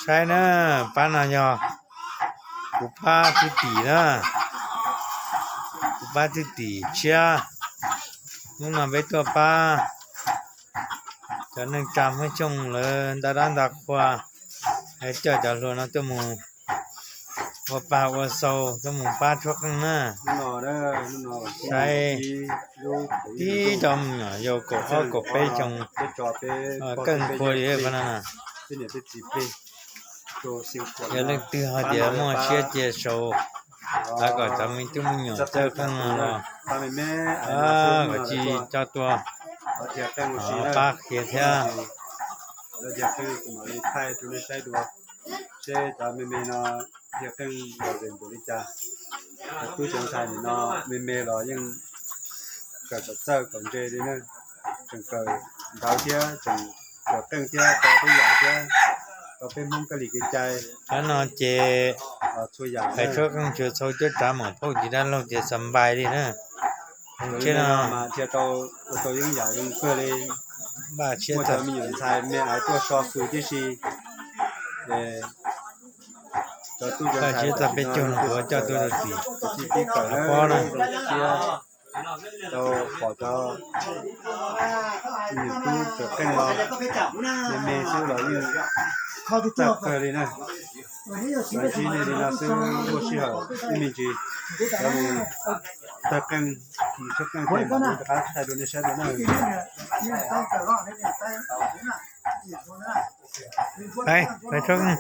Saib na, pab no yog kuv pab thwj tim na, kuv pab thwj tim tshiab. Hnub no peb tuaj pab cov neej tsa Hmoob Xyooj lawv nta dab nta qhua, lawv coj cov hluas no tuaj mus ua pag ua xau, tuaj mus pab tshuab qeej na. Saib tib cov me nyuam yaus kaum ob kaum peb xyoo, keej kua li pab no na. Yog leej twg ho tias muaj siab cia sau, thov kom cov me tub me nyuam txawj qeej no los, kom tsis coj tuaj pab qhia thiab. Seb cov me me no dhia qeej los zoo npaum li cas. Tub cov ntxhais nim no me me los yeej kawm kom txawj kom ntse li na, tseem kawm ntawv thiab, tseem kawm qeej thiab, tau peb yam thiab, tau peb Hmoob kab li kev cai. Cov no ces hais tshuab qeej xyuas txhua cuab tsav mam phauj ces dab laug tias xas npais li na. Tsheb no mas dhia tau ua tau yeeb yam zoo kawg li. Npaj siab, muaj cov me nyuam ntxhais me aiv tuaj so fws tib si. Npaj siab txog peb caug no kuv coj tuaj rau tim pob na. Tau pom cov me nyuam tub kawm qeej los me me xwb los yeej txawj kawg li na. Los ntsib nej li no xwb, muaj sij hawm ib me ntsis cov mus tawg qeej, mus tshuab qeej thiab mam rov qab thaij rau nej saib dua na. Peb tshuab qeej.